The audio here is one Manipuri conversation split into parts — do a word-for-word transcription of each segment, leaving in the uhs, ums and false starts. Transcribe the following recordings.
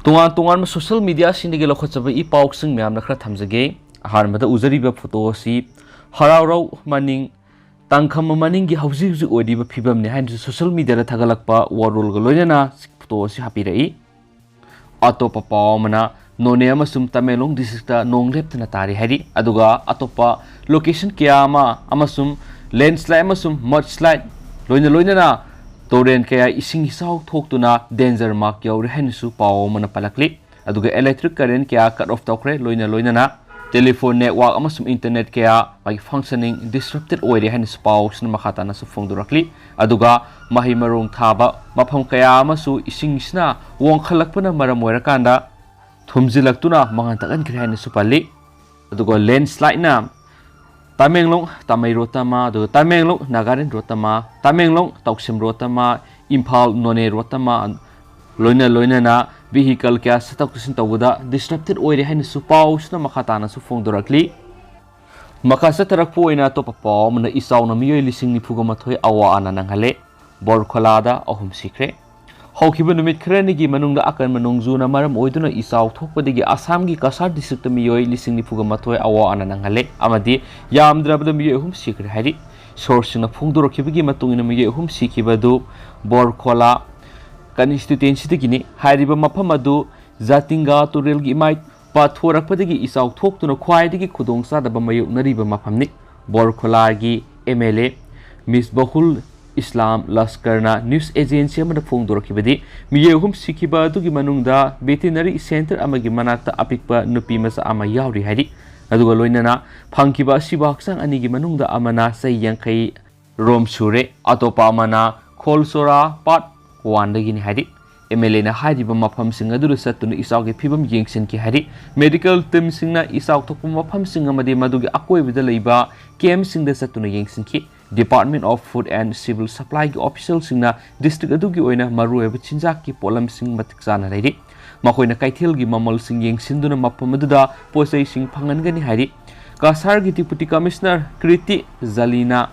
ꯇꯣꯉꯥꯟ ꯇꯣꯉꯥꯟꯕ ꯁꯣꯁꯤꯌꯦꯜ ꯃꯤꯗꯤꯌꯥꯁꯤꯡꯗꯒꯤ ꯂꯧꯈꯠꯆꯕ ꯏ ꯄꯥꯎꯁꯤꯡ ꯃꯌꯥꯝꯅ ꯈꯔ ꯊꯝꯖꯒꯦ꯫ ꯑꯍꯥꯟꯕꯗ ꯎꯖꯔꯤꯕ ꯐꯣꯇꯣ ꯑꯁꯤ ꯍꯔꯥꯎꯔꯧ ꯃꯅꯤꯡ ꯇꯥꯡꯈꯝ ꯃꯅꯤꯡꯒꯤ ꯍꯧꯖꯤꯛ ꯍꯧꯖꯤꯛ ꯑꯣꯏꯔꯤꯕ ꯐꯤꯕꯝꯅꯤ ꯍꯥꯏꯅꯁꯨ ꯁꯣꯁꯤꯌꯦꯜ ꯃꯤꯗꯤꯌꯥꯗ ꯊꯥꯒꯠꯂꯛꯄ ꯋꯥꯔꯣꯜꯒ ꯂꯣꯏꯅꯅ ꯐꯣꯇꯣ ꯑꯁꯤ ꯍꯥꯞꯄꯤꯔꯛꯏ꯫ ꯑꯇꯣꯞꯄ ꯄꯥꯎ ꯑꯃꯅ, ꯅꯣꯅꯦ ꯑꯃꯁꯨꯡ ꯇꯃꯦꯡꯂꯣꯡ ꯗꯤꯁꯇ꯭ꯔꯤꯛꯇ ꯅꯣꯡ ꯂꯦꯞꯇꯅ ꯇꯥꯔꯤ ꯍꯥꯏꯔꯤ꯫ ꯑꯗꯨꯒ ꯑꯇꯣꯞꯄ ꯂꯣꯀꯦꯁꯟ ꯀꯌꯥ ꯑꯃ ꯑꯃꯁꯨꯡ ꯂꯦꯟꯁꯂꯥꯏꯠ ꯑꯃꯁꯨꯡ ꯃꯗꯁꯂꯥꯏꯠ ꯂꯣꯏꯅ ꯂꯣꯏꯅꯅ ꯇꯨꯔꯦꯜ ꯀꯌꯥ ꯏꯁꯤꯡ ꯏꯆꯥꯎ ꯊꯣꯛꯇꯨꯅ ꯗꯦꯟꯖꯔ ꯃꯥꯔꯛ ꯌꯧꯔꯦ ꯍꯥꯏꯅꯁꯨ ꯄꯥꯎ ꯑꯃꯅ ꯄꯜꯂꯛꯂꯤ꯫ ꯑꯗꯨꯒ ꯏꯂꯦꯛꯇ꯭ꯔꯤꯛ ꯀꯔꯦꯟ ꯀꯌꯥ ꯀꯠ ꯑꯣꯐ ꯇꯧꯈ꯭ꯔꯦ, ꯂꯣꯏꯅ ꯂꯣꯏꯅꯅ ꯇꯦꯂꯤꯐꯣꯟ ꯅꯦꯠꯋꯥꯔꯛ ꯑꯃꯁꯨꯡ ꯏꯟꯇꯔꯅꯦꯠ ꯀꯌꯥ ꯃꯥꯒꯤ ꯐꯪꯁꯅꯤꯡ ꯗꯤꯁꯔꯞꯇꯦꯠ ꯑꯣꯏꯔꯦ ꯍꯥꯏꯅꯁꯨ ꯄꯥꯎꯁꯤꯅ ꯃꯈꯥ ꯇꯥꯅꯁꯨ ꯐꯣꯡꯗꯣꯔꯛꯂꯤ꯫ ꯑꯗꯨꯒ ꯃꯍꯩ ꯃꯔꯣꯡ ꯊꯥꯕ ꯃꯐꯝ ꯀꯌꯥ ꯑꯃꯁꯨ ꯏꯁꯤꯡꯁꯤꯅ ꯋꯥꯡꯈꯠꯂꯛꯄꯅ ꯃꯔꯝ ꯑꯣꯏꯔꯀꯥꯟꯗ ꯊꯨꯝꯖꯤꯜꯂꯛꯇꯨꯅ ꯃꯥꯡꯍꯟ ꯇꯥꯛꯍꯟꯈ꯭ꯔꯦ ꯍꯥꯏꯅꯁꯨ ꯄꯜꯂꯤ꯫ ꯑꯗꯨꯒ ꯂꯦꯟꯁꯂꯥꯏꯠꯅ ꯇꯃꯦꯡꯂꯣꯡ ꯇꯥꯃꯩ ꯔꯣꯗꯇ ꯑꯃ, ꯑꯗꯨꯒ ꯇꯃꯦꯡꯂꯣꯡ ꯅꯥꯒꯥꯔꯦꯟ ꯔꯣꯗꯇ ꯑꯃ, ꯇꯃꯦꯡꯂꯣꯡ ꯇꯧꯁꯤꯝ ꯔꯣꯗꯇ ꯑꯃ, ꯏꯝꯐꯥꯜ ꯅꯣꯅꯦ ꯔꯣꯗꯇ ꯑꯃ, ꯂꯣꯏꯅ ꯂꯣꯏꯅꯅ ꯚꯤꯍꯤꯀꯜ ꯀꯌꯥ ꯆꯠꯊꯣꯛ ꯆꯠꯁꯤꯟ ꯇꯧꯕꯗ ꯗꯤꯁꯔꯞꯇꯦꯠ ꯑꯣꯏꯔꯦ ꯍꯥꯏꯅꯁꯨ ꯄꯥꯎꯁꯤꯅ ꯃꯈꯥ ꯇꯥꯅꯁꯨ ꯐꯣꯡꯗꯣꯔꯛꯂꯤ꯫ ꯃꯈꯥ ꯆꯠꯊꯔꯛꯄ ꯑꯣꯏꯅ ꯑꯇꯣꯞꯄ ꯄꯥꯎ ꯑꯃꯅ, ꯏꯆꯥꯎꯅ ꯃꯤꯑꯣꯏ ꯂꯤꯁꯤꯡ ꯅꯤꯐꯨꯒ ꯃꯥꯊꯣꯏ ꯑꯋꯥ ꯑꯅꯥ ꯅꯪꯍꯜꯂꯦ꯫ ꯕꯣꯔꯈꯣꯂꯥꯗ ꯑꯍꯨꯝ ꯁꯤꯈ꯭ꯔꯦ꯫ ꯍꯧꯈꯤꯕ ꯅꯨꯃꯤꯠ ꯈꯔꯅꯤꯒꯤ ꯃꯅꯨꯡꯗ ꯑꯀꯟꯕ ꯅꯣꯡꯖꯨꯅ ꯃꯔꯝ ꯑꯣꯏꯗꯨꯅ ꯏꯆꯥꯎ ꯊꯣꯛꯄꯗꯒꯤ ꯑꯁꯥꯝꯒꯤ ꯀꯁꯥꯔ ꯗꯤꯁꯇ꯭ꯔꯤꯛꯇ ꯃꯤꯑꯣꯏ ꯂꯤꯁꯤꯡ ꯅꯤꯐꯨꯒ ꯃꯥꯊꯣꯏ ꯑꯋꯥ ꯑꯅꯥ ꯅꯪꯍꯜꯂꯦ ꯑꯃꯗꯤ ꯌꯥꯝꯗ꯭ꯔꯕꯗ ꯃꯤꯑꯣꯏ ꯑꯍꯨꯝ ꯁꯤꯈ꯭ꯔꯦ ꯍꯥꯏꯔꯤ꯫ ꯁꯣꯔꯁꯁꯤꯡꯅ ꯐꯣꯡꯗꯣꯔꯛꯈꯤꯕꯒꯤ ꯃꯇꯨꯡ ꯏꯟꯅ ꯃꯤꯑꯣꯏ ꯑꯍꯨꯝ ꯁꯤꯈꯤꯕ ꯑꯗꯨ ꯕꯣꯔꯈꯣꯂꯥ ꯀꯟꯁꯇꯤꯇ꯭ꯋꯦꯟꯁꯤꯗꯒꯤꯅꯤ꯫ ꯍꯥꯏꯔꯤꯕ ꯃꯐꯝ ꯑꯗꯨ ꯖꯥꯇꯤꯡꯒꯥ ꯇꯨꯔꯦꯜꯒꯤ ꯏꯃꯥꯏ ꯄꯥꯊꯣꯔꯛꯄꯗꯒꯤ ꯏꯆꯥꯎ ꯊꯣꯛꯇꯨꯅ ꯈ꯭ꯋꯥꯏꯗꯒꯤ ꯈꯨꯗꯣꯡꯆꯥꯗꯕ ꯃꯥꯌꯣꯛꯅꯔꯤꯕ ꯃꯐꯝꯅꯤ꯫ ꯕꯣꯔꯈꯣꯂꯥꯒꯤ M L A Misbahul Islam ꯂꯁꯀꯔꯅ ꯅ꯭ꯌꯨꯁ ꯑꯦꯖꯦꯟꯁꯤ ꯑꯃꯗ ꯐꯣꯡꯗꯣꯔꯛꯈꯤꯕꯗꯤ, ꯃꯤꯑꯣꯏ ꯑꯍꯨꯝ ꯁꯤꯈꯤꯕ ꯑꯗꯨꯒꯤ ꯃꯅꯨꯡꯗ ꯚꯦꯇꯤꯅꯔꯤ ꯁꯦꯟꯇꯔ ꯑꯃꯒꯤ ꯃꯅꯥꯛꯇ ꯑꯄꯤꯛꯄ ꯅꯨꯄꯤ ꯃꯆꯥ ꯑꯃ ꯌꯥꯎꯔꯤ ꯍꯥꯏꯔꯤ꯫ ꯑꯗꯨꯒ ꯂꯣꯏꯅꯅ ꯐꯪꯈꯤꯕ ꯑꯁꯤꯕ ꯍꯛꯆꯥꯡ ꯑꯅꯤꯒꯤ ꯃꯅꯨꯡꯗ ꯑꯃꯅ ꯆꯍꯤ ꯌꯥꯡꯈꯩ ꯔꯣꯝ ꯁꯨꯔꯦ, ꯑꯇꯣꯞꯄ ꯑꯃꯅ ꯈꯣꯜꯁꯣꯔꯥ ꯄꯥꯔꯠ ꯋꯥꯟꯗꯒꯤꯅꯤ ꯍꯥꯏꯔꯤ꯫ ꯑꯦꯝ ꯑꯦꯜ ꯑꯦꯅ ꯍꯥꯏꯔꯤꯕ ꯃꯐꯝꯁꯤꯡ ꯑꯗꯨꯗ ꯆꯠꯇꯨꯅ ꯏꯆꯥꯎꯒꯤ ꯐꯤꯕꯝ ꯌꯦꯡꯁꯤꯟꯈꯤ ꯍꯥꯏꯔꯤ꯫ ꯃꯦꯗꯤꯀꯦꯜ ꯇꯤꯝꯁꯤꯡꯅ ꯏꯆꯥꯎ ꯊꯣꯛꯄ ꯃꯐꯝꯁꯤꯡ ꯑꯃꯗꯤ ꯃꯗꯨꯒꯤ ꯑꯀꯣꯏꯕꯗ ꯂꯩꯕ ꯀꯦꯝꯞꯁꯤꯡꯗ ꯆꯠꯇꯨꯅ ꯌꯦꯡꯁꯤꯟꯈꯤ꯫ Department of Food and Civil Supplyꯒꯤ ꯑꯣꯐꯤꯁꯤꯌꯦꯜꯁꯤꯡꯅ ꯗꯤꯁꯇ꯭ꯔꯤꯛ ꯑꯗꯨꯒꯤ ꯑꯣꯏꯅ ꯃꯔꯨꯑꯣꯏꯕ ꯆꯤꯟꯖꯥꯛꯀꯤ ꯄꯣꯠꯂꯝꯁꯤꯡ ꯃꯇꯤꯛ ꯆꯥꯅ ꯂꯩꯔꯤ꯫ ꯃꯈꯣꯏꯅ ꯀꯩꯊꯦꯜꯒꯤ ꯃꯃꯜꯁꯤꯡ ꯌꯦꯡꯁꯤꯟꯗꯨꯅ ꯃꯐꯝ ꯑꯗꯨꯗ ꯄꯣꯠ ꯆꯩꯁꯤꯡ ꯐꯪꯍꯟꯒꯅꯤ ꯍꯥꯏꯔꯤ꯫ ꯀꯁꯥꯔꯒꯤ ꯗꯤꯄꯨꯇꯤ ꯀꯃꯤꯁꯅꯔ ꯀ꯭ꯔꯤꯇꯤ ꯖꯂꯤꯅꯥ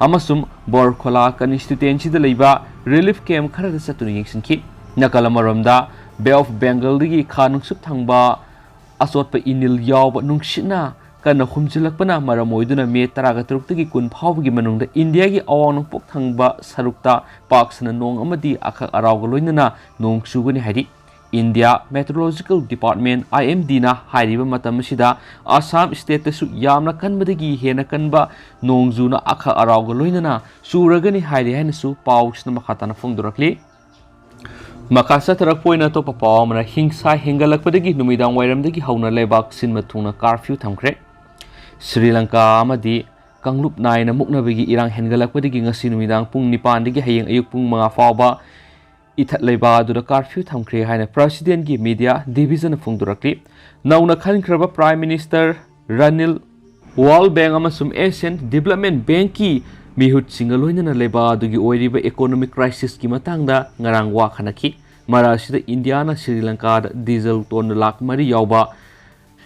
ꯑꯃꯁꯨꯡ ꯕꯣꯔꯈꯣꯂꯥ ꯀꯟꯁꯇꯤꯇ꯭ꯋꯦꯟꯁꯤꯗ ꯂꯩꯕ ꯔꯤꯂꯤꯐ ꯀꯦꯝꯞ ꯈꯔꯗ ꯆꯠꯇꯨꯅ ꯌꯦꯡꯁꯤꯟꯈꯤ꯫ ꯅꯥꯀꯜ ꯑꯃꯔꯣꯝꯗ, ꯕꯦ ꯑꯣꯐ ꯕꯦꯡꯒꯜꯗꯒꯤ ꯈꯥ ꯅꯣꯡꯆꯨꯞ ꯊꯪꯕ ꯑꯆꯣꯠꯄ ꯏꯅꯤꯜ ꯌꯥꯎꯕ ꯅꯨꯡꯁꯤꯠꯅ ꯀꯟꯅ ꯍꯨꯝꯖꯤꯜꯂꯛꯄꯅ ꯃꯔꯝ ꯑꯣꯏꯗꯨꯅ ꯃꯦ ꯇꯔꯥꯒ ꯇꯔꯨꯛꯇꯒꯤ ꯀꯨꯟ ꯐꯥꯎꯕꯒꯤ ꯃꯅꯨꯡꯗ ꯏꯟꯗꯤꯌꯥꯒꯤ ꯑꯋꯥꯡ ꯅꯣꯡꯄꯣꯛ ꯊꯪꯕ ꯁꯔꯨꯛꯇ ꯄꯥꯛ ꯁꯟꯅ ꯅꯣꯡ ꯑꯃꯗꯤ ꯑꯈꯛ ꯑꯔꯥꯎꯒ ꯂꯣꯏꯅꯅ ꯅꯣꯡ ꯆꯨꯒꯅꯤ ꯍꯥꯏꯔꯤ꯫ ꯏꯟꯗꯤꯌꯥ ꯃꯦꯇ꯭ꯔꯣꯂꯣꯖꯤꯀꯦꯜ ꯗꯤꯄꯥꯔꯠꯃꯦꯟ, IMDꯅ ꯍꯥꯏꯔꯤꯕ ꯃꯇꯝ ꯑꯁꯤꯗ ꯑꯁꯥꯝ ꯁ꯭ꯇꯦꯠꯇꯁꯨ ꯌꯥꯝꯅ ꯀꯟꯕꯗꯒꯤ ꯍꯦꯟꯅ ꯀꯟꯕ ꯅꯣꯡꯖꯨꯅ ꯑꯈꯛ ꯑꯔꯥꯎꯒ ꯂꯣꯏꯅꯅ ꯆꯨꯔꯒꯅꯤ ꯍꯥꯏꯔꯤ ꯍꯥꯏꯅꯁꯨ ꯄꯥꯎꯁꯤꯅ ꯃꯈꯥ ꯇꯥꯅ ꯐꯣꯡꯗꯣꯔꯛꯂꯤ꯫ ꯃꯈꯥ ꯆꯠꯊꯔꯛꯄ ꯑꯣꯏꯅ ꯑꯇꯣꯞꯄ ꯄꯥꯎ ꯑꯃꯅ, ꯍꯤꯡꯁꯥ ꯍꯦꯟꯒꯠꯂꯛꯄꯗꯒꯤ ꯅꯨꯃꯤꯗꯥꯡ ꯋꯥꯏꯔꯝꯗꯒꯤ ꯍꯧꯅ ꯂꯩꯕꯥꯛ ꯁꯤꯟꯕ ꯊꯨꯡꯅ ꯀꯥꯔꯐ꯭ꯌꯨ ꯊꯝꯈ꯭ꯔꯦ꯫ ꯁ꯭ꯔꯤ ꯂꯪꯀꯥ ꯑꯃꯗꯤ ꯀꯥꯡꯂꯨꯞ ꯅꯥꯏꯅ ꯃꯨꯛꯅꯕꯒꯤ ꯏꯔꯥꯡ ꯍꯦꯟꯒꯠꯂꯛꯄꯗꯒꯤ ꯉꯁꯤ ꯅꯨꯃꯤꯗꯥꯡ ꯄꯨꯡ ꯅꯤꯄꯥꯟꯗꯒꯤ ꯍꯌꯦꯡ ꯑꯌꯨꯛ ꯄꯨꯡ ꯃꯉꯥ ꯐꯥꯎꯕ ꯏꯊꯠ ꯂꯩꯕꯥꯛ ꯑꯗꯨꯗ ꯀꯥꯔꯐ꯭ꯌꯨ ꯊꯝꯈ꯭ꯔꯦ ꯍꯥꯏꯅ ꯄ꯭ꯔꯁꯤꯗꯦꯟꯒꯤ ꯃꯤꯗꯤꯌꯥ ꯗꯤꯚꯤꯖꯟꯅ ꯐꯣꯡꯗꯣꯔꯛꯂꯤ꯫ ꯅꯧꯅ ꯈꯟꯈ꯭ꯔꯕ ꯄ꯭ꯔꯥꯏꯝ ꯃꯤꯅꯤꯁꯇꯔ ꯔꯅꯤꯜ ꯋꯥꯔꯜ ꯕꯦꯡꯛ ꯑꯃꯁꯨꯡ ꯑꯦꯁꯤꯌꯥꯟ ꯗꯤꯕꯦꯂꯞꯃꯦꯟ ꯕꯦꯡꯛꯀꯤ ꯃꯤꯍꯨꯠꯁꯤꯡꯒ ꯂꯣꯏꯅꯅ ꯂꯩꯕꯥꯛ ꯑꯗꯨꯒꯤ ꯑꯣꯏꯔꯤꯕ ꯏꯀꯣꯅꯣꯃꯤꯛ ꯀ꯭ꯔꯥꯏꯁꯤꯁꯀꯤ ꯃꯇꯥꯡꯗ ꯉꯔꯥꯡ ꯋꯥ ꯈꯟꯅꯈꯤ꯫ ꯃꯔꯛ ꯑꯁꯤꯗ ꯏꯟꯗꯤꯌꯥꯅ ꯁ꯭ꯔꯤ ꯂꯪꯀꯥꯗ ꯗꯤꯖꯜ ꯇꯣꯟ ꯂꯥꯈ ꯃꯔꯤ ꯌꯥꯎꯕ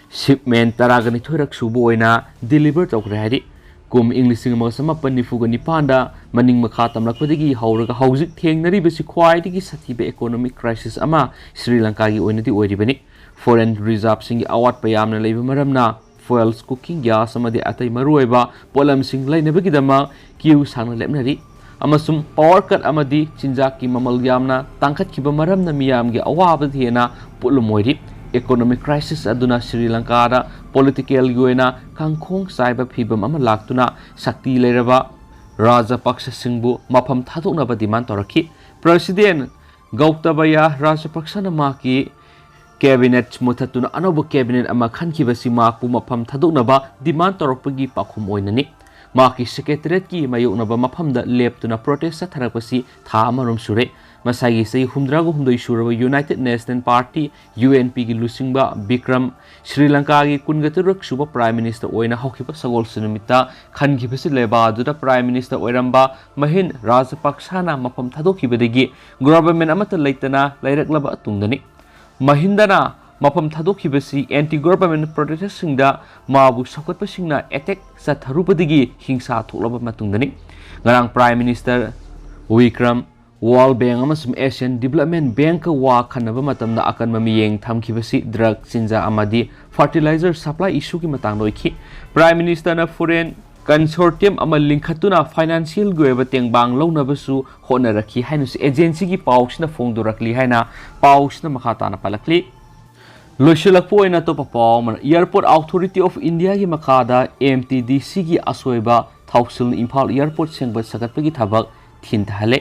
ꯁꯤꯞꯃꯦꯟ ꯇꯔꯥꯒ ꯅꯤꯊꯣꯏꯔꯛ ꯁꯨꯕ ꯑꯣꯏꯅ ꯗꯤꯂꯤꯚꯔ ꯇꯧꯈ꯭ꯔꯦ ꯍꯥꯏꯔꯤ꯫ ꯀꯨꯝ ꯏꯪ ꯂꯤꯁꯤꯡ ꯑꯃꯒ ꯆꯃꯥꯄꯟ ꯅꯤꯐꯨꯒ ꯅꯤꯄꯥꯟꯗ ꯃꯅꯤꯡ ꯃꯈꯥ ꯇꯝꯂꯛꯄꯗꯒꯤ ꯍꯧꯔꯒ ꯍꯧꯖꯤꯛ ꯊꯦꯡꯅꯔꯤꯕꯁꯤ ꯈ꯭ꯋꯥꯏꯗꯒꯤ ꯁꯥꯊꯤꯕ ꯏꯀꯣꯅꯣꯃꯤꯛ ꯀ꯭ꯔꯥꯏꯁꯤꯁ ꯑꯃ ꯁ꯭ꯔꯤ ꯂꯪꯀꯥꯒꯤ ꯑꯣꯏꯅꯗꯤ ꯑꯣꯏꯔꯤꯕꯅꯤ꯫ ꯐꯣꯔꯦꯟ ꯔꯤꯖꯥꯔꯚꯁꯤꯡꯒꯤ ꯑꯋꯥꯠꯄ ꯌꯥꯝꯅ ꯂꯩꯕ ꯃꯔꯝꯅ ꯐ꯭ꯌꯨꯑꯦꯜꯁ, ꯀꯨꯀꯤꯡ ꯒ꯭ꯌꯥꯁ ꯑꯃꯗꯤ ꯑꯇꯩ ꯃꯔꯨꯑꯣꯏꯕ ꯄꯣꯠꯂꯝꯁꯤꯡ ꯂꯩꯅꯕꯒꯤꯗꯃꯛ ꯀ꯭ꯌꯨ ꯁꯥꯡꯅ ꯂꯦꯞꯅꯔꯤ꯫ ꯑꯃꯁꯨꯡ ꯄꯥꯋꯔ ꯀꯠ ꯑꯃꯗꯤ ꯆꯤꯟꯖꯥꯛꯀꯤ ꯃꯃꯜ ꯌꯥꯝꯅ ꯇꯥꯡꯈꯠꯈꯤꯕ ꯃꯔꯝꯅ ꯃꯤꯌꯥꯝꯒꯤ ꯑꯋꯥꯕꯗ ꯍꯦꯟꯅ ꯄꯣꯠꯂꯨꯝ ꯑꯣꯏꯔꯤ꯫ ꯏꯀꯣꯅꯣꯃꯤꯛ ꯀ꯭ꯔꯥꯏꯁꯤꯁ ꯑꯗꯨꯅ ꯁ꯭ꯔꯤ ꯂꯪꯀꯥꯗ ꯄꯣꯂꯤꯇꯤꯀꯦꯜꯒꯤ ꯑꯣꯏꯅ ꯀꯥꯡꯈꯣꯡ ꯆꯥꯏꯕ ꯐꯤꯚꯝ ꯑꯃ ꯂꯥꯛꯇꯨꯅ ꯁꯛꯇꯤ ꯂꯩꯔꯕ ꯔꯥꯖꯄꯛꯁꯁꯤꯡꯕꯨ ꯃꯐꯝ ꯊꯥꯗꯣꯛꯅꯕ ꯗꯤꯃꯥꯟ ꯇꯧꯔꯛꯈꯤ꯫ ꯄ꯭ꯔꯁꯤꯗꯦꯟ ꯒꯧꯇꯕꯌꯥ ꯔꯥꯖꯄꯛꯁꯅ ꯃꯍꯥꯛꯀꯤ ꯀꯦꯕꯤꯅꯦꯠ ꯃꯨꯊꯠꯇꯨꯅ ꯑꯅꯧꯕ ꯀꯦꯕꯤꯅꯦꯠ ꯑꯃ ꯈꯟꯈꯤꯕꯁꯤ ꯃꯍꯥꯛꯄꯨ ꯃꯐꯝ ꯊꯥꯗꯣꯛꯅꯕ ꯗꯤꯃꯥꯟ ꯇꯧꯔꯛꯄꯒꯤ ꯄꯥꯎꯈꯨꯝ ꯑꯣꯏꯅꯅꯤ꯫ ꯃꯍꯥꯛꯀꯤ ꯁꯦꯀ꯭ꯔꯦꯇꯔꯤꯌꯦꯠꯀꯤ ꯃꯥꯌꯣꯛꯅꯕ ꯃꯐꯝꯗ ꯂꯦꯞꯇꯨꯅ ꯄ꯭ꯔꯣꯇꯦꯁ ꯆꯠꯊꯔꯛꯄꯁꯤ ꯊꯥ ꯑꯃꯔꯣꯝ ꯁꯨꯔꯦ꯫ ꯃꯁꯥꯒꯤ ꯆꯍꯤ ꯍꯨꯝꯗ꯭ꯔꯥꯒ ꯍꯨꯝꯗꯣꯏ ꯁꯨꯔꯕ ꯌꯨꯅꯥꯏꯇꯦꯗ ꯅꯦꯁꯅꯦꯜ ꯄꯥꯔꯇꯤ, UNPꯒꯤ ꯂꯨꯆꯤꯡꯕ ꯕꯤꯀ꯭ꯔꯝ ꯁ꯭ꯔꯤ ꯂꯪꯀꯥꯒꯤ ꯀꯨꯟꯒ ꯇꯔꯨꯛ ꯁꯨꯕ ꯄ꯭ꯔꯥꯏꯝ ꯃꯤꯅꯤꯁꯇꯔ ꯑꯣꯏꯅ ꯍꯧꯈꯤꯕ ꯁꯒꯣꯜꯁꯦꯟ ꯅꯨꯃꯤꯠꯇ ꯈꯟꯈꯤꯕꯁꯤ ꯂꯩꯕꯥꯛ ꯑꯗꯨꯗ ꯄ꯭ꯔꯥꯏꯝ ꯃꯤꯅꯤꯁꯇꯔ ꯑꯣꯏꯔꯝꯕ ꯃꯍꯤꯟ ꯔꯥꯖꯄꯛꯁꯥꯅ ꯃꯐꯝ ꯊꯥꯗꯣꯛꯈꯤꯕꯗꯒꯤ ꯒꯣꯚꯔꯟꯃꯦꯟ ꯑꯃꯠꯇ ꯂꯩꯇꯅ ꯂꯩꯔꯛꯂꯕ ꯇꯨꯡꯗꯅꯤ꯫ ꯃꯍꯤꯟꯗꯅ ꯃꯐꯝ ꯊꯥꯗꯣꯛꯈꯤꯕꯁꯤ ꯑꯦꯟꯇꯤ ꯒꯣꯚꯔꯟꯃꯦꯟ ꯄ꯭ꯔꯣꯇꯦꯁꯁꯤꯡꯗ ꯃꯥꯕꯨ ꯁꯧꯒꯠꯄꯁꯤꯡꯅ ꯑꯦꯇꯦꯛ ꯆꯠꯊꯔꯨꯕꯗꯒꯤ ꯍꯤꯡꯁꯥ ꯊꯣꯛꯂꯕ ꯃꯇꯨꯡꯗꯅꯤ꯫ ꯉꯔꯥꯡ ꯄ꯭ꯔꯥꯏꯝ ꯃꯤꯅꯤꯁꯇꯔ ꯋꯤꯀ꯭ꯔꯝ World Bank ꯑꯃꯁꯨꯡ Asian Development Bankꯀ ꯋꯥ ꯈꯟꯅꯕ ꯃꯇꯝꯗ ꯑꯀꯟꯕ ꯃꯤꯠꯌꯦꯡ ꯊꯝꯈꯤꯕꯁꯤ drug, ꯆꯤꯟꯖꯥꯛ ꯑꯃꯗꯤ fertilizer supply issueꯒꯤ ꯃꯇꯥꯡꯗ ꯑꯣꯏꯈꯤ꯫ Prime Ministerꯅ foreign consortium ꯑꯃ ꯂꯤꯡꯈꯠꯇꯨꯅ financialꯒꯤ ꯑꯣꯏꯕ ꯇꯦꯡꯕꯥꯡ ꯂꯧꯅꯕꯁꯨ ꯍꯣꯠꯅꯔꯛꯈꯤ ꯍꯥꯏꯅꯁꯨ agencyꯒꯤ ꯄꯥꯎꯁꯤꯅ ꯐꯣꯡꯗꯣꯔꯛꯂꯤ ꯍꯥꯏꯅ ꯄꯥꯎꯁꯤꯅ ꯃꯈꯥ ꯇꯥꯅ ꯄꯜꯂꯛꯂꯤ꯫ ꯂꯣꯏꯁꯤꯜꯂꯛꯄ ꯑꯣꯏꯅ ꯑꯇꯣꯞꯄ ꯄꯥꯎ ꯑꯃꯅ, Airport Authority of Indiaꯒꯤ ꯃꯈꯥꯗ MTDCꯒꯤ ꯑꯁꯣꯏꯕ ꯊꯧꯁꯤꯜꯅ ꯏꯝꯐꯥꯜ airport ꯁꯦꯝꯒꯠ ꯁꯥꯒꯠꯄꯒꯤ ꯊꯕꯛ ꯊꯤꯟꯊꯍꯜꯂꯦ꯫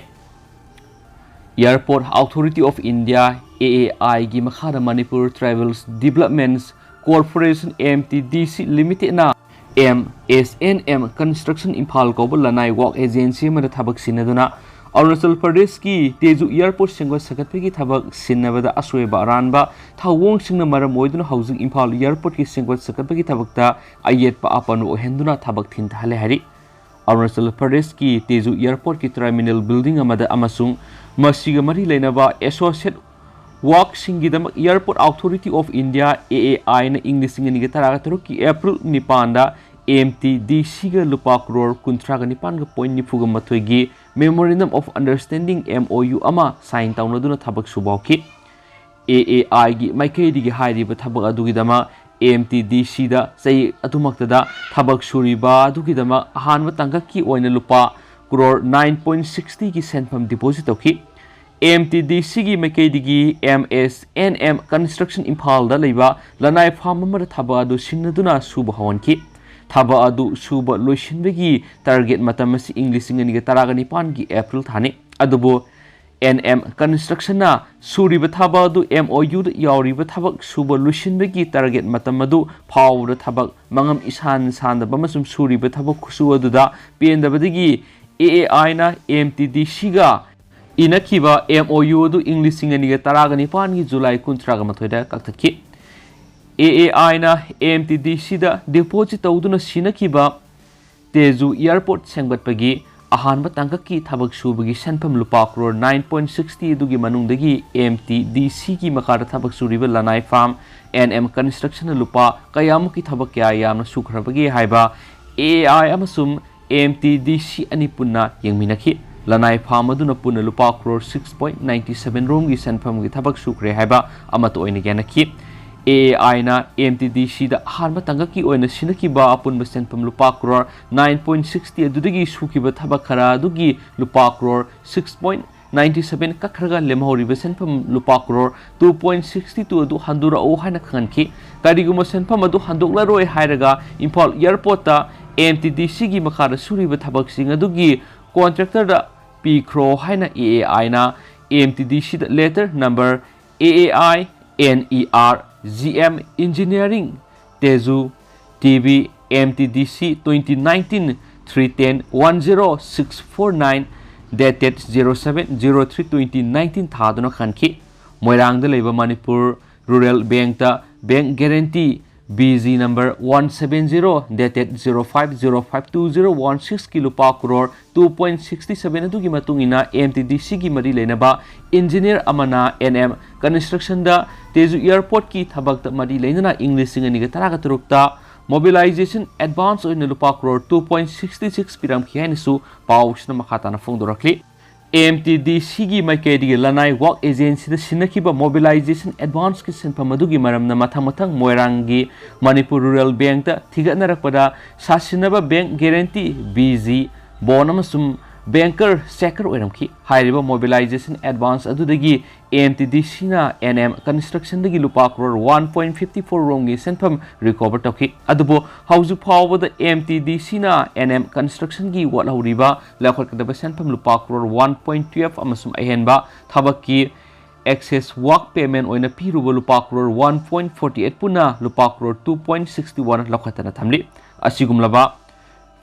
Airport Authority of India, AAIꯒꯤ ꯃꯈꯥꯗ Manipur Travels Developments Corporation, MTDC Limitedꯅ MSNM Construction Imphal ꯀꯧꯕ ꯂꯅꯥꯏ work agency ꯑꯃꯗ ꯊꯕꯛ ꯁꯤꯟꯅꯗꯨꯅ ꯑꯔꯨꯅꯥꯆꯜ ꯄ꯭ꯔꯗꯦꯁꯀꯤ ꯇꯦꯖꯨ airport ꯁꯦꯝꯒꯠ ꯁꯥꯒꯠꯄꯒꯤ ꯊꯕꯛ ꯁꯤꯟꯅꯕꯗ ꯑꯁꯣꯏꯕ ꯑꯔꯥꯟꯕ ꯊꯧꯑꯣꯡꯁꯤꯡꯅ ꯃꯔꯝ ꯑꯣꯏꯗꯨꯅ ꯍꯧꯖꯤꯛ ꯏꯝꯐꯥꯜ airportꯀꯤ ꯁꯦꯝꯒꯠ ꯁꯥꯒꯠꯄꯒꯤ ꯊꯕꯛꯇ ꯑꯌꯦꯠꯄ ꯑꯄꯟꯕ ꯑꯣꯏꯍꯟꯗꯨꯅ ꯊꯕꯛ ꯊꯤꯟꯊꯍꯜꯂꯦ ꯍꯥꯏꯔꯤ꯫ ꯑꯔꯨꯅꯥꯆꯜ ꯄ꯭ꯔꯗꯦꯁꯀꯤ ꯇꯦꯖꯨ airportꯀꯤ terminal building ꯑꯃꯗ ꯑꯃꯁꯨꯡ ꯃꯁꯤꯒ ꯃꯔꯤ ꯂꯩꯅꯕ associate workꯁꯤꯡꯒꯤꯗꯃꯛ Airport Authority of India, AAIꯅ ꯏꯪ ꯂꯤꯁꯤꯡ ꯑꯅꯤꯒ ꯇꯔꯥꯒ ꯇꯔꯨꯛꯀꯤ April ꯅꯤꯄꯥꯟꯗ MTDCꯒ ꯂꯨꯄꯥ ꯀ꯭ꯔꯣꯔ ꯀꯨꯟꯊ꯭ꯔꯥꯒ ꯅꯤꯄꯥꯟꯒ point ꯅꯤꯐꯨꯒ ꯃꯥꯊꯣꯏꯒꯤ Memorandum of Understanding, MOU, ꯑꯃ sign ꯇꯧꯅꯗꯨꯅ ꯊꯕꯛ ꯁꯨꯕ ꯍꯧꯈꯤ꯫ AAIꯒꯤ ꯃꯥꯏꯀꯩꯗꯒꯤ ꯍꯥꯏꯔꯤꯕ ꯊꯕꯛ ꯑꯗꯨꯒꯤꯗꯃꯛ MTDCꯗ ꯆꯍꯤ ꯑꯗꯨꯃꯛꯇꯗ ꯊꯕꯛ ꯁꯨꯔꯤꯕ ꯑꯗꯨꯒꯤꯗꯃꯛ ꯑꯍꯥꯟꯕ ꯇꯥꯡꯀꯛꯀꯤ ꯑꯣꯏꯅ ꯂꯨꯄꯥ ꯀ꯭ꯔꯣꯔ nine point sixtyꯒꯤ ꯁꯦꯟꯐꯝ deposit ꯇꯧꯈꯤ꯫ MTDCꯒꯤ ꯃꯥꯏꯀꯩꯗꯒꯤ MSNM Construction ꯏꯝꯐꯥꯜꯗ ꯂꯩꯕ ꯂꯅꯥꯏ farm ꯑꯃꯗ ꯊꯕꯛ ꯑꯗꯨ ꯁꯤꯟꯅꯗꯨꯅ ꯁꯨꯕ ꯍꯧꯍꯟꯈꯤ꯫ ꯊꯕꯛ ꯑꯗꯨ ꯁꯨꯕ ꯂꯣꯏꯁꯤꯟꯕꯒꯤ target ꯃꯇꯝ ꯑꯁꯤ ꯏꯪ ꯂꯤꯁꯤꯡ ꯑꯅꯤꯒ ꯇꯔꯥꯒ ꯅꯤꯄꯥꯟꯒꯤ April ꯊꯥꯅꯤ꯫ ꯑꯗꯨꯕꯨ NM Constructionꯅ ꯁꯨꯔꯤꯕ ꯊꯕꯛ ꯑꯗꯨ MOUꯗ ꯌꯥꯎꯔꯤꯕ ꯊꯕꯛ ꯁꯨꯕ ꯂꯣꯏꯁꯤꯟꯕꯒꯤ target ꯃꯇꯝ ꯑꯗꯨ ꯐꯥꯎꯕꯗ ꯊꯕꯛ ꯃꯉꯝ ꯏꯁꯥꯟ ꯁꯥꯟꯗꯕ ꯑꯃꯁꯨꯡ ꯁꯨꯔꯤꯕ ꯊꯕꯛ ꯈꯨꯁꯨ ꯑꯗꯨꯗ ꯄꯦꯟꯗꯕꯗꯒꯤ AAIꯅ MTDCꯒ ꯏꯅꯈꯤꯕ MOU ꯑꯗꯨ ꯏꯪ ꯂꯤꯁꯤꯡ ꯑꯅꯤꯒ ꯇꯔꯥꯒ ꯅꯤꯄꯥꯟꯒꯤ July ꯀꯨꯟꯊ꯭ꯔꯥꯒ ꯃꯥꯊꯣꯏꯗ ꯀꯛꯊꯠꯈꯤ꯫ AAIꯅ MTDCꯗ deposit ꯇꯧꯗꯨꯅ ꯁꯤꯟꯅꯈꯤꯕ ꯇꯦꯖꯨ airport ꯁꯦꯝꯒꯠꯄꯒꯤ ꯑꯍꯥꯟꯕ ꯇꯥꯡꯀꯛꯀꯤ ꯊꯕꯛ ꯁꯨꯕꯒꯤ ꯁꯦꯟꯐꯝ ꯂꯨꯄꯥ ꯀ꯭ꯔꯣꯔ nine point sixty ꯑꯗꯨꯒꯤ ꯃꯅꯨꯡꯗꯒꯤ MTDCꯒꯤ ꯃꯈꯥꯗ ꯊꯕꯛ ꯁꯨꯔꯤꯕ ꯂꯅꯥꯏ farm NM Constructionꯅ ꯂꯨꯄꯥ ꯀꯌꯥꯃꯨꯛꯀꯤ ꯊꯕꯛ ꯀꯌꯥ ꯌꯥꯝꯅ ꯁꯨꯈ꯭ꯔꯕꯒꯦ ꯍꯥꯏꯕ AAI ꯑꯃꯁꯨꯡ MTDC ꯑꯅꯤ ꯄꯨꯟꯅ ꯌꯦꯡꯃꯤꯟꯅꯈꯤ꯫ ꯂꯅꯥꯏ ꯐꯥꯝ ꯑꯗꯨꯅ ꯄꯨꯟꯅ ꯂꯨꯄꯥ crore six point ninety seven ꯔꯣꯝꯒꯤ ꯁꯦꯟꯐꯝꯒꯤ ꯊꯕꯛ ꯁꯨꯈ꯭ꯔꯦ ꯍꯥꯏꯕ ꯑꯃꯠꯇ ꯑꯣꯏꯅ ꯌꯦꯟꯅꯈꯤ꯫ ꯑꯦ ꯑꯦ ꯑꯥꯏꯅ ꯑꯦꯝ ꯇꯤ ꯗꯤ ꯁꯤꯗ ꯑꯍꯥꯟꯕ ꯇꯥꯡꯀꯛꯀꯤ ꯑꯣꯏꯅ ꯁꯤꯟꯅꯈꯤꯕ ꯑꯄꯨꯟꯕ ꯁꯦꯟꯐꯝ ꯂꯨꯄꯥ ꯀ꯭ꯔꯣꯔ nine point sixty ꯑꯗꯨꯗꯒꯤ ꯁꯨꯈꯤꯕ ꯊꯕꯛ ꯈꯔ ꯑꯗꯨꯒꯤ ꯂꯨꯄꯥ crore six point ninety seven ꯀꯛꯈ꯭ꯔꯒ ꯂꯦꯝꯍꯧꯔꯤꯕ ꯁꯦꯟꯐꯝ ꯂꯨꯄꯥ crore two point sixty two ꯑꯗꯨ ꯍꯟꯗꯣꯔꯛꯎ ꯍꯥꯏꯅ ꯈꯪꯍꯟꯈꯤ꯫ ꯀꯔꯤꯒꯨꯝꯕ ꯁꯦꯟꯐꯝ ꯑꯗꯨ ꯍꯟꯗꯣꯛꯂꯔꯣꯏ ꯍꯥꯏꯔꯒ ꯏꯝꯐꯥꯜ ꯑꯦꯌꯔꯄꯣꯔꯠꯇ ꯑꯦꯝ ꯇꯤ ꯗꯤ ꯁꯤꯒꯤ ꯃꯈꯥꯗ ꯁꯨꯔꯤꯕ ꯊꯕꯛꯁꯤꯡ ꯑꯗꯨꯒꯤ ꯀꯣꯟꯇ꯭ꯔꯦꯛꯇꯔꯗ ꯄꯤꯈ꯭ꯔꯣ ꯍꯥꯏꯅ ꯑꯦ ꯑꯦ ꯑꯥꯏꯅ ꯑꯦꯝ ꯇꯤ ꯗꯤ ꯁꯤꯗ letter number A A I N E R G M Engineering Tezu T V M T D C twenty nineteen three ten one zero six four nine dated zero seven zero three twenty nineteen ꯊꯥꯗꯨꯅ ꯈꯟꯈꯤ꯫ ꯃꯣꯏꯔꯥꯡꯗ ꯂꯩꯕ ꯃꯅꯤꯄꯨꯔ ꯔꯨꯔꯦꯜ ꯕꯦꯡꯛꯇ bank guarantee B G number one seven zero dated zero five zero five two zero one six ꯀꯤ ꯂꯨꯄꯥ crore two point sixty seven ꯑꯗꯨꯒꯤ ꯃꯇꯨꯡ ꯏꯟꯅ M T D C ꯒꯤ ꯃꯔꯤ ꯂꯩꯅꯕ ꯏꯟꯖꯤꯅꯤꯌꯔ ꯑꯃꯅ N M Construction ꯗ ꯇꯦꯖꯨ ꯑꯦꯌꯔꯄꯣꯔꯠꯀꯤ ꯊꯕꯛꯇ ꯃꯔꯤ ꯂꯩꯅꯅ ꯏꯪ ꯂꯤꯁꯤꯡ ꯑꯅꯤꯒ ꯇꯔꯥꯒ ꯇꯔꯨꯛꯇ mobilization advance ꯑꯣꯏꯅ ꯂꯨꯄꯥ crore two point sixty six ꯄꯤꯔꯝꯈꯤ ꯍꯥꯏꯅꯁꯨ ꯄꯥꯎꯁꯤꯅ ꯃꯈꯥ ꯇꯥꯅ ꯐꯣꯡꯗꯣꯔꯛꯂꯤ꯫ M T D C ꯒꯤ ꯃꯥꯏꯀꯩꯗꯒꯤ ꯂꯅꯥꯏ ꯋꯥꯛ ꯑꯦꯖꯦꯟꯁꯤꯗ ꯁꯤꯟꯅꯈꯤꯕ mobilization advance ꯀꯤ ꯁꯦꯟꯐꯝ ꯑꯗꯨꯒꯤ ꯃꯔꯝꯅ ꯃꯊꯪ ꯃꯊꯪ ꯃꯣꯏꯔꯥꯡꯒꯤ ꯃꯅꯤꯄꯨꯔ ꯔꯨꯔꯦꯜ ꯕꯦꯡꯛꯇ ꯊꯤꯒꯠꯅꯔꯛꯄꯗ ꯁꯥꯁꯤꯟꯅꯕ ꯕꯦꯡꯛ ꯒꯦꯔꯦꯟꯇꯤ, B G, ꯕꯣꯟ ꯑꯃꯁꯨꯡ ꯕꯦꯡꯀꯔ ꯆꯦꯀꯔ ꯑꯣꯏꯔꯝꯈꯤ꯫ ꯍꯥꯏꯔꯤꯕ mobilization advance ꯑꯗꯨꯗꯒꯤ M T D C ꯅ N M Construction ꯗꯒꯤ ꯂꯨꯄꯥ crore one point fifty four ꯔꯣꯝꯒꯤ ꯁꯦꯟꯐꯝ recover ꯇꯧꯈꯤ꯫ ꯑꯗꯨꯕꯨ ꯍꯧꯖꯤꯛ ꯐꯥꯎꯕꯗ M T D C ꯅ N M Construction ꯒꯤ ꯋꯥꯠꯍꯧꯔꯤꯕ ꯂꯧꯈꯠꯀꯗꯕ ꯁꯦꯟꯐꯝ ꯂꯨꯄꯥ ꯀ꯭ꯔꯣꯔ one point twelve ꯑꯃꯁꯨꯡ ꯑꯍꯦꯟꯕ ꯊꯕꯛꯀꯤ excess work payment ꯑꯣꯏꯅ ꯄꯤꯔꯨꯕ ꯂꯨꯄꯥ crore one point forty eight ꯄꯨꯟꯅ ꯂꯨꯄꯥ crore two point sixty one ꯂꯧꯈꯠꯇꯅ ꯊꯝꯂꯤ꯫ ꯑꯁꯤꯒꯨꯝꯂꯕ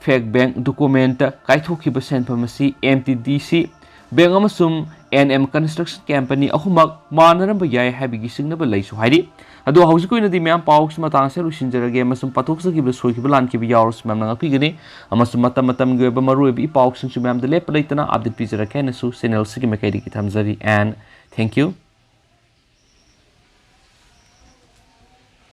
fake bank document ꯀꯥꯏꯊꯣꯛꯈꯤꯕ ꯁꯦꯟꯐꯝ ꯑꯁꯤ M T D C bank ꯑꯃꯁꯨꯡ N M Construction Company ꯑꯍꯨꯝꯃꯛ ꯃꯥꯟꯅꯔꯝꯕ ꯌꯥꯏ ꯍꯥꯏꯕꯒꯤ ꯆꯤꯡꯅꯕ ꯂꯩꯁꯨ ꯍꯥꯏꯔꯤ꯫ ꯑꯗꯣ ꯍꯧꯖꯤꯛꯀꯤ ꯑꯣꯏꯅꯗꯤ ꯃꯌꯥꯝ ꯄꯥꯎꯁꯤ ꯃꯇꯥꯡꯁꯦ ꯂꯣꯏꯁꯤꯟꯖꯔꯒꯦ ꯑꯃꯁꯨꯡ ꯄꯥꯊꯣꯛꯆꯈꯤꯕ ꯁꯣꯏꯈꯤꯕ ꯂꯥꯟꯈꯤꯕ ꯌꯥꯎꯔꯁꯨ ꯃꯌꯥꯝꯅ ꯉꯥꯛꯄꯤꯒꯅꯤ꯫ ꯑꯃꯁꯨꯡ ꯃꯇꯝ ꯃꯇꯝꯒꯤ ꯑꯣꯏꯕ ꯃꯔꯨꯑꯣꯏꯕ ꯏ ꯄꯥꯎꯁꯤꯡꯁꯨ ꯃꯌꯥꯝꯗ ꯂꯦꯞꯄ ꯂꯩꯇꯅ update ꯄꯤꯖꯔꯛꯀꯦ ꯍꯥꯏꯅꯁꯨ channel ꯑꯁꯤꯒꯤ ꯃꯥꯏꯀꯩꯗꯒꯤ ꯊꯝꯖꯔꯤ꯫ And thank you꯫